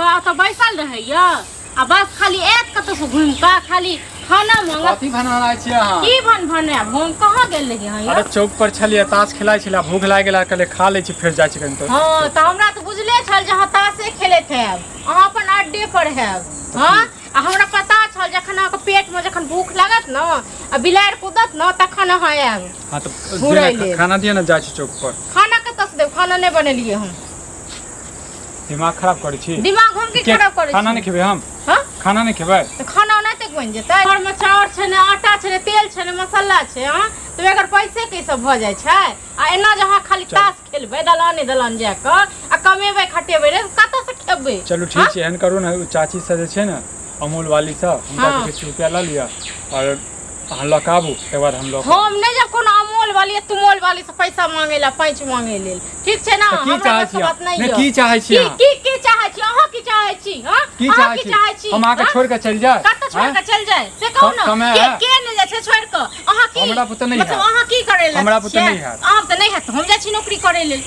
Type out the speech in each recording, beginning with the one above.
कऽ ओतऽ बैसल रहैया आ बस खाली आयत कतौसँ घुमि कऽ खाली खाना मांगत। कथी भनभनाइ छियै अहाँ? की भन भनायब हम? कहाँ गेल रहियै अहाँ यौ? अरे चौक पर छलियै, ताश खेलाइ छलियै, भूख लागि गेल, कहलियै खा लै छी फेर जाइ छी कनि। हँ, तऽ हमरा तऽ बुझले छल जे अहाँ ताशे खेलैत हैब, अहाँ अपन अड्डे पर हैब। हँ, आ हमरा पता छल जखन अहाँके पेटमे जखन भूख लागत ने आ बिलाड़ि कूदत ने तखन अहाँ आयब। हँ तऽ घुरै दिअ ने, लेल। खाना दिअ ने, जाइ छी चौक पर। खाना कतऽसँ देब? खाना नहि बनेलियै हम। दिमाग खराब करै छी? दिमाग हम की के- खराब करै खाना छी? नहि खेबै हम? हँ, खाना नहि खेबै? तऽ खाना ओनाहिते बनि जेतै? घरमे चाउर छै ने, आटा छै ने, तेल छै ने, मसाला छै। हँ, तऽ एकर पैसे के सब भऽ जाइ छै? आ एना जे अहाँ खाली चलू। ताश खेलबै दलाने दलान जा कऽ आ कमेबै खटेबै रे, कतऽसँ खेबै? चलू ठीक छै, एहन करू ने, ओ चाची सब जे छै ने अमूल वाली सब, हुनका हाँ। से किछु रुपया लऽ लिअ आओर अहाँ लऽ कऽ आबू, तकर बाद हम लऽ कऽ हम नहि जायब कोनो अमूल वाली या तुमोल वाली से पैसा मांगे ला, पैंच मांगे लेल, ठीक छै ना? तऽ की हमरा चाहै बस के छी बात अहाँ? नहि नहि, यऽ। की चाहै छी की अहाँ? की की चाहै छी अहाँ? की चाहै छी? हाँ, की अहाँ चाहै की छी? चाहै छी? हम अहाँके हाँ? छोड़ि कऽ चलि जाय? कतऽ छोड़ि आँय? कऽ चलि जाय से कहू ने। कमाय के है? के नहि जाइ छै छोड़ि कऽ? अहाँ की हमरा बुते नहि मतलब हैत। अहाँ की करै लए हमरा बुते छियै? नहि हैत। अहाँ तऽ नहि हैत, हम जाइ छी नौकरी करै लेल।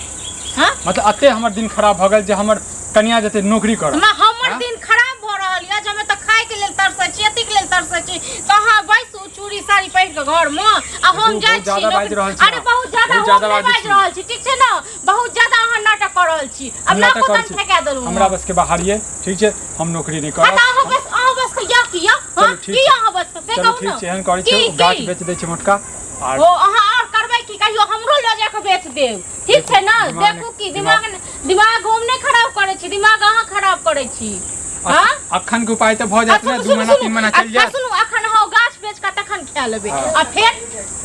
हाँ, मतलब एते हमर दिन खराब भऽ गेल जे हमर कनिया जेतै नौकरी करऽ? हमरा हमर हाँ? दिन खराब भऽ रहल यऽ जे हम एतऽ खायके लेल तरसै छी, अथीके लेल तरसै छी, तऽ अहाँ बैसू चूड़ी साड़ी पहिर कऽ घरमे आ हम देखू, जाइ बहुत छी ज्यादा बाजि नौकरी। रहल छी अरे अहाँ। बहुत ज्यादा बहुत हम ज्यादा नहि बाजै बाजि छी। रहल छी, ठीक छै ने? बहुत ज्यादा अहाँ नाटक कऽ रहल छी। हम आब नाटक नाको करै तन छी? ठेका देलहुँ हमरा हम। बसके बाहर ये, ठीक छै? हम नौकरी नहि हाँ, करब। तऽ अहाँ बस, अहाँ बस के या की या? हाँ, चलू ठीक की छै। अहाँ बस के से चलू कहू ठीक ने। छै, एहन करै की छै, गाछ की बेच दै छै मोटका आर ओ अहाँ आओर करबै की? कहियो हमरो लऽ जाके बेच देब, ठीक छै ने? दिमाग देखू की दिमाग दिमाग दिमाग हम नहि खराब करै छी, दिमाग अहाँ खराब करै छी। हाँ, अखन के उपाय तऽ भऽ जायत अच्छा ने, सुनू 2 महीना सुनू 3 महीना चलि अच्छा जायत। सुनू, अखन अहाँ गाछ बेच कऽ तखन खा लेबै हाँ। आ फेर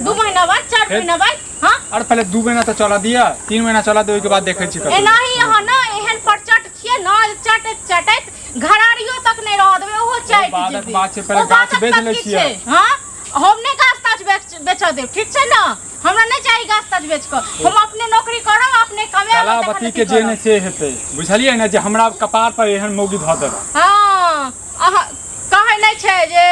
2 महीना बाद, 4 फेर- महीना बाद? हाँ, अरे पहिले 2 महीना तऽ चलऽ दिअ, 3 महीना चलऽ दिअ, ओहिके बाद देखै छी कतौ। एनाही अहाँ ने एहन परचट छियै ने जे चटैत चटैत घरारियो तक नहि रहऽ देबै, ओहो चटि बादक जेबै। बात छै, पहिले ओ गाछ बादक बेच तक लै की छियै। छै? हाँ, हम नहि गाछ ताछ बेचऽ देब, ठीक छै ने? हमरा नहि चाही गाछ ताछ बेच कऽ, हम अपने नौकरी करब, अपने कमायब आ तखन कलावती अथी के जे करब। नहि से हेतै, बुझलियै ने, जे हमरा कपार पर एहन मौगी धऽ देलक। हाँ, अहाँ कहै नहि छै जे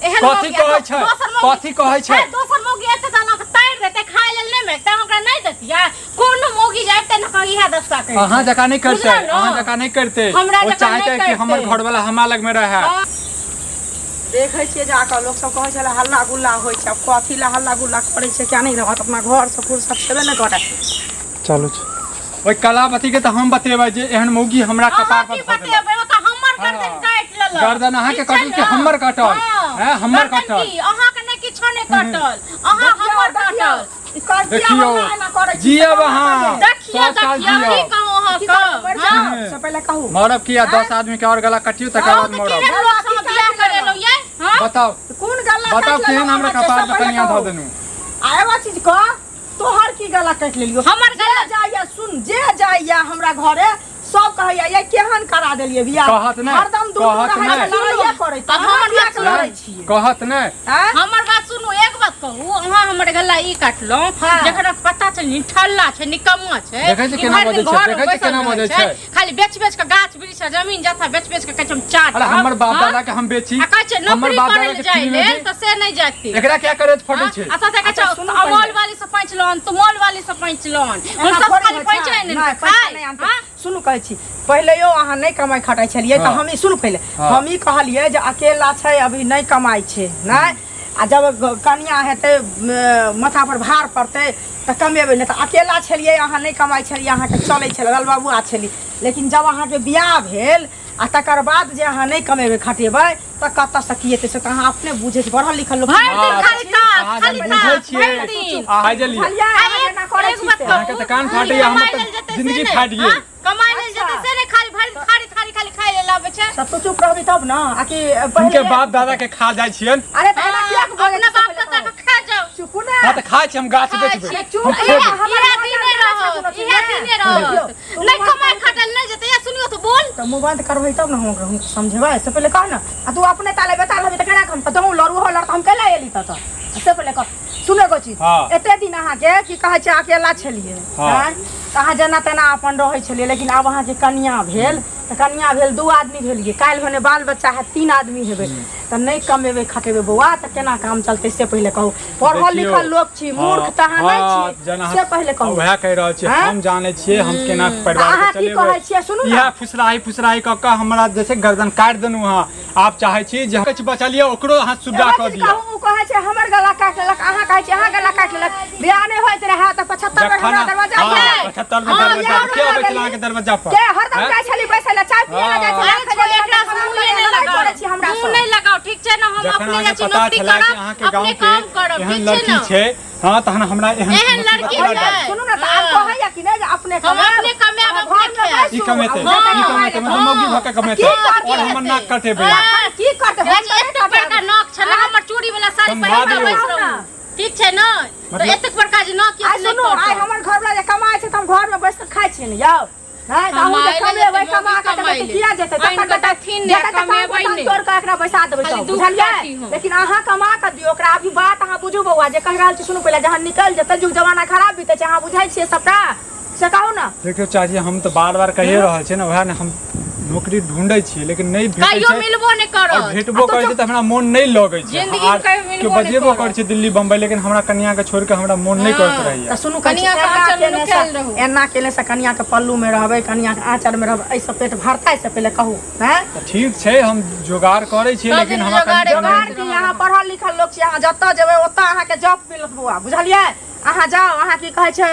एहन कथी मौगी कहै छै? दोसर मौगी- कथी कहै छै? हे, दोसर मौगी एतै तऽ अहाँके तारि देतै, खाय लेल नहि मांगतै, अहाँ ओकरा नहि देतियै? कोनो मौगी जे अबितै ने कहीं इएह दशा करितै। अहाँ जकाँ नहि करतै। बुझलहुँ ने? अहाँ जकाँ नहि करतै। हमरा ओ जकाँ चाहतै नहि कि हमर करतै। घरवाला हमरा लगमे रहए। हाँ। देखै छियै जाकऽ, लोक सब कहै छलै हल्ला गुल्ला होइ छै। आब कथी लए हल्ला गुल्ला करै छै? किया नहि रहत? अपना घरसँ फुर्सत छेबे नहि करै। चलू छै, ओहि कलावती के तऽ हम बतेबै जे एहन मौगी हमरा अहाँ कपार पर की धऽ देलक। बतेबै? ओ तऽ हमर गर्दन हाँ। काटि लेलक। गर्दन अहाँके ठीक छै कटल कि ने? हमर कटल? हाँ। हैं, हमर गर्दन कटल। की? अहाँके नहि किछो नहि कटल, अहाँ देखियौ, हमर देखियौ, कटल। ई कर किया देखियौ, हमरा एना करै छी? जियब से कहू अहाँ। ने पहिले। देखियौ, 100 साल देखियौ, जियब। की कहू की अहाँके? करबै, मरि हाँ? जाउ से पहिले कहू। मरब किया? 10 आदमी के और गला कटियौ तकर हाँ, बाद तऽ मरब। केहन लोक से अहाँ बियाह करेलहुँ यै? हाँ? बताउ, कोन गला बताउ काटि केहन लेलहुँ हमरा अहाँके, कपार से पर पहिले कनिया धऽ कहू। देलहुँ। आ एगो चीज कह, तोहर की गला काटि लेलियौ? हमर जे गला- जाइया, सुन, जे जाइया हमरा घरे सब कहैया ये केहन करा देलियै बियाह, कहत नहि, हरदम दुनू कहत रहै नहि। छै लड़ाइये करै। आ हमर किया बात के लड़ै छियै? कहत नहि। आँय? हमर बात सुनू, एक बात कहू, अहाँ हमर गला ई काटलहुँ हाँ। जखन पता चल निठल्ला छै, निकम्मा छै। देखै छी ई केना भरि दिन बजै छै, घरमे देखै छी बैसल केना रहै बजै छै। खाली बेच बेच के गाछ वृक्ष आ जमीन जथा बेच बेच के कहै छै हम चाट। अरे हमर बाप हाँ? दादा के हम बेची, आ कहै छै हमर नौकरी बाप करै दादा लए के जाइ फ्री में लेल दी। तऽ से नहि जाती। एकरा क्या करे फटै हाँ? छै? आ तऽ कहै छै अच्छा, सुनू अमोल पहिले। वाली से पैंच लोन, तुमोल वाली से पैंच लोन, एना हम सब थोड़े खाली होइ छै। पैंच आनि नहि, कऽ पैसा खाय। नहि आनतै। हाँ? सुनू, कहै छी, पहिले यौ अहाँ नहि कमाइ खटाइ छलियै तऽ हाँ। हम ई सुनू पहिले। हाँ। हम ई कहलियै जे अकेला छै, अभी नहि कमाइ छै नहि, आ जब कनिया हेतै, माथा पर भार पड़तै तऽ कमेबै नहि। तऽ अकेला छलियै अहाँ, नहि कमाइ छलियै, अहाँके चलै छलै, लाल बाबू छलियै। लेकिन जब अहाँके बियाह भेल आ तकर बाद जे अहाँ नहि कमेबै खटेबै तऽ कतऽसँ की हेतै, से तऽ अहाँ अपने बुझै छी, पढ़ल लिखल लोक। भरि दिन हाँ, खाली ताश, अहाँ खाली जहन ताश, बुझै छियै, भरि दिन। अहाँ बुझलियै। बुझलियै, आ अहाँ जेना करै एक छी बात से। कहू, अहाँके तऽ कान फाटैया, हमर कमाइ तऽ लेल जेतै से जिंदगी नहि, फाटि गेल। हाँ? कमाइ लेल जेतै से नहि, खाली भरि दिन थारी थारी खाली खाइ लेल आबै छै। सब तू चुप रहबी तब ने, आ कि हुनके पहिले बाप दादा के खा जाइ छियनि। अरे तऽ एना किया हाँ, बजै अपना छी से बाप पहिले दादा कहू। के खा जाओ। चुपू ने। हाँ तऽ खाइ छी, हम गाछ खाइ बेचबै, छी। चुप हम इएह खेबै। हमर इएह मजा दिने नहि रहत, छै कोनो चीज इएह ने। दिने रहत। देखियौ, तू नहि मुँह बंद कमाइ कर। खटल नहि जेतै। या सुनियो तऽ बोल। तऽ मुँह बंद करबै तब ने हम ओकरा हुनका समझेबै, से पहिले कह ने। आ तू अपने ताले बेताल हेबी तऽ केना हम तहूँ लड़ू हो लड़, तऽ हम कैला एली तऽ से पहिले कह। सुनो एगो चीज। हाँ। एते दिन अहाँके की कहै छै अकेला छलियै। हाँ। आँय? तऽ अहाँ जेना तेना अपन रहै छलियै, लेकिन आब अहाँके कनिया भेल तऽ कनिया भेल दू आदमी भेलियै, काल्हि भने बाल बच्चा हैत 3 आदमी हेबै, तऽ नहि कमेबै खटेबै बौआ तऽ केना काम चलतै से पहिले कहू। पढ़ल देखियौ, लिखल लोक छी, मूर्ख तऽ अहाँ नहि हँ, छी, जेना से पहिले कहू। वएह कहि रहल छी, आँय? हम जानै छियै हम केना परिवार अहाँ के की चलेबै। कहै छियै सुनू ने। इएह फुसराही फुसराही कऽ कऽ हमरा जे छै गर्दन काटि देलहुँ अहाँ। आब चाहै छी जे किछु बचल यऽ ओकरो अहाँ सुड्डा एगो कऽ चीज दिअ। कहू, ओ कहै छै हमर गला काटि लेलक, अहाँ कहै छियै अहाँ गला काटि लेलक। बियाह नहि होइत रहए तऽ 75 बेर जखन हमरा दरवाजा हँ, पर 75 बेर हँ, दरवाजा पर के अबै छल अहाँके दरवाजा पर? के हरदम आँय? जाइ छली बैसै लए, चाय पियै लए जाइ छली। अरे छोड़, एकरा से मुँह नहि लड़ाइ लगाउ। करै छी हमरा मुँह सँ। नहि लगाउ, ठीक छै ने? हम जखन अपने अहाँके जाइ छी पता नौकरी छलै कि करब, अहाँके अपने गाँवके काम करब, एहन ठीक छै लड़की ने? छै, हँ, तहन हमरा एहन एहन मुसीबत लड़की हमरा छै। डाल। सुनू ने, तऽ आब कहैया कि नहि जे अपने हम कमायब, अपने कमायब, अहाँ अपने घरमे खायब। बैसू, ई कमेतै, आ ई जतऽ कमेतै, मतलब हँ। मौगी भऽ कऽ कमेतै की करतै? और हमर नाक कटेबै। हँ। की करतै? हम राजी, तऽ नहि एतेक बड़का कटायब। नाक छलै हमर, चूड़ी वाला साड़ी समझा पहिर कऽ दियौ। बैस रहू, ठीक छै ने? तऽ मतलब- एतेक बड़का जे नाक आइ यऽ से नहि सुनू, आइ कटत। हमर घरवला जे कमाइ छै तऽ हम घरमे बैस कऽ खाइ छियै ने यौ? नहि तऽ अहूँ जे कमाइ लए कमेबै, जेतै, कमा मौगी कऽ देबै कमाइ तऽ ले। किया जेतै? आनि तखन कऽ तऽ देथिन ने, जतऽ तक काम कमेबै होतै, नहि। तोड़ि कऽ एकरा बैसा देबै खाली तब, दुख बुझलियै? काटी हम। लेकिन अहाँ कमा कऽ दियौ ओकरा। अभी बात अहाँ बुझू बौआ, जे कहि रहल छी सुनू पहिले। जहन निकलि जेतै, युग जमाना खराब बीतै छै, अहाँ बुझै छियै सबटा, से कहू ने। देखियौ चाची, हम तऽ बार बार कहिए रहल छियै ने, वएह ने हम नौकरी ढूंढै छियै लेकिन नहि भेटै कहियो छै मिलबो नहि और करत। भेटबो करै छै तऽ हमरा मोन नहि लगै छै। जिन्दगीमे आर कहियो मिलबो केओ नहि बजेबो करत। करै छै दिल्ली बम्बई, लेकिन हमरा कनिया के छोड़ि कऽ हमरा मोन नहि करैत हँ। रहैया। तऽ सुनू, कहै छी, कनियाँके एना आँचरमे केने सँ नुकायल रहू। एना केने सँ कनियाँके पल्लूमे रहबै, कनियाँके आँचरमे रहबै, एहिसँ पेट भरतै से पहिले कहू? हैं? तऽ ठीक छै, हम जोगाड़ करै छियै सब लेकिन दिन हमरा जोगाड़े कनि जोगाड़ की? अहाँ पढ़ल लिखल लोक छी, अहाँ जतऽ जेबै ओतऽ अहाँके जॉब मिलत बौआ, बुझलियै? अहाँ जाउ, अहाँ की कहै छै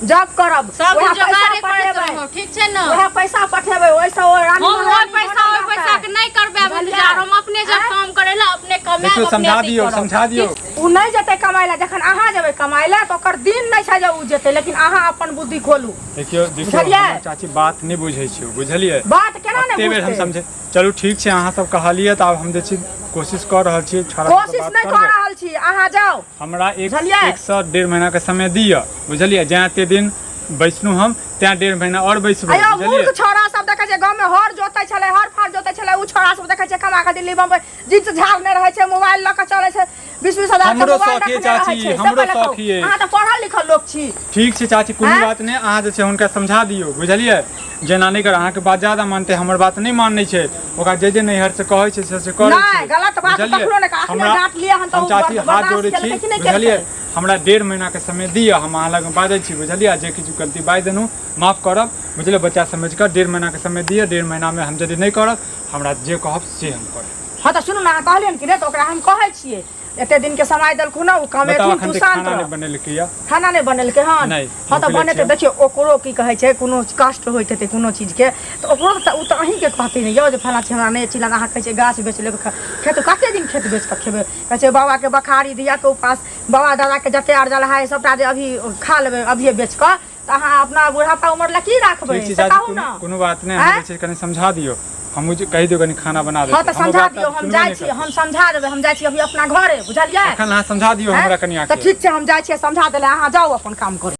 जॉब करब, सब वएह दिन पैसा जोगाड़े करैत पठेबै, रहू, ठीक छै ने? वएह पैसा पठेबै, ओहिसँ ओ रानी हम ओहि महारानी पैसा बनल ओहि पैसा रहतै। के नहि करबै आब बुझलियै? इंतजार। हम अपने जब आँय? काम करै लए, अपने कमायब, देखियौ, अपने समझा अथी दियौ, करब। समझा दियौ। ओ नहि जेतै कमाइ लए, जखन अहाँ जेबै कमाइ लए तऽ ओकर दिन नहि छै जे ओ जेतै, लेकिन अहाँ अपन बुद्धि खोलू। देखियौ देखियौ, बुझलियै? हमर चाची बात नहि बुझै छै, बुझलियै? बात केना नहि एते बेर हम बुझतै? समझे। चलू ठीक छै, अहाँ सब कहलियै तऽ आब हम जे छै कोशिश कऽ रहल छी, छोड़ा सबसँ कोशिश बात नहि कऽ करबै। रहल छी, अहाँ जाउ। हमरा एक बुझलियै? 1 सँ 1.5 महीना के समय दिअ, बुझलियै? जैं एते दिन बैसलहुँ हम तैं 1.5 महीना आओर बैसबै, अयो बुझलियै? मूर्ख छौड़ा सब देखै छै गाँवमे हर जोतै छलै, हर फार जोतै छलै, ओ छौड़ा सब देखै छै कमा कऽ दिल्ली बम्बई जींस झाड़ने रहै छै, मोबाइल लऽ कऽ चलै छै, 20-20 हजार के हमरो मोबाइल शौक ये रखने रहै चाची, छै। से हमरो पहिले कहू। शौक ये। अहाँ तऽ पढ़ल लिखल लोक छी। ठीक छै चाची, कोनो आँय? बात नहि। अहाँ जे छै हुनका समझा दियौ, बुझलियै? जेना नहि कर, अहाँके बात ज्यादा मानतै, हमर बात नहि मानै छै। ओकरा जे जे नैहर से कहै छै से से करै नहि, छै, गलत बात बुझलियै? कखनो नहि अखने हमरा डाँटलियै हन तऽ हम ओ चाची हाथ बर्दाश्त जोड़ै छी, केलकै कि नहि बुझलियै? केलकै? हमरा 1.5 महीना के समय दिअ, हम अहाँ लग बाजै छी, बुझलियै? आ जे किछु गलती बाजि देलहुँ माफ करब, बुझलियै? बच्चा समझि कऽ 1.5 महीना के समय दिअ। 1.5 महीनामे हम यदि नहि करब, हमरा जे कहब से हम करब। हँ तऽ सुनू ने, अहाँ कहलियनि कि नहि तऽ ओकरा हम कहै छियै, एते दिन के समय देलखुन ओ बताउ, कमेथिन, एखन तू तक शान्त खाना नहि रह। बनेलकै यऽ। खाना नहि बनेलकै हन? नहि, हँ तऽ भुखले बनेतै। छियै। देखियौ, ओकरो की कहै छै, कोनो कष्ट होइत हेतै कोनो चीजके तऽ ओकरो तऽ ओ तऽ अहीँके कहतै ने यौ जे फलाँ चीज हमरा नहि चिल्लाँ। अहाँ कहै छियै गाछ बेच लेबै, खेत कते दिन खेत बेच कऽ खेबै? कहै छै बाबाके बखारी धियाके उपास, बाबा दादाके जते अरजल है सबटा जे अभी खा लेबै अभिये बेच कऽ तऽ अहाँ अपना बुढ़ापा उमर लए की राखबै ठीक छै से चाची, कहू कोनो ने। कोनो बात नहि। अहाँ आँय? जे छै कनि समझा दियौ, हमहूँ जे कहि दियौ कनि खाना बना हँ देतै। तऽ हमर समझा बात दियौ, आब हम सुनबे जाइ नहि छी। करतै। हम समझा देबै, हम जाइ छी अभी अपना घरे, बुझलियै? एखन अहाँ समझा दियौ आँय? हमरा कनियाके। तऽ ठीक छै, हम जाइ छियै समझा दै लए, अहाँ जाउ अपन काम करू।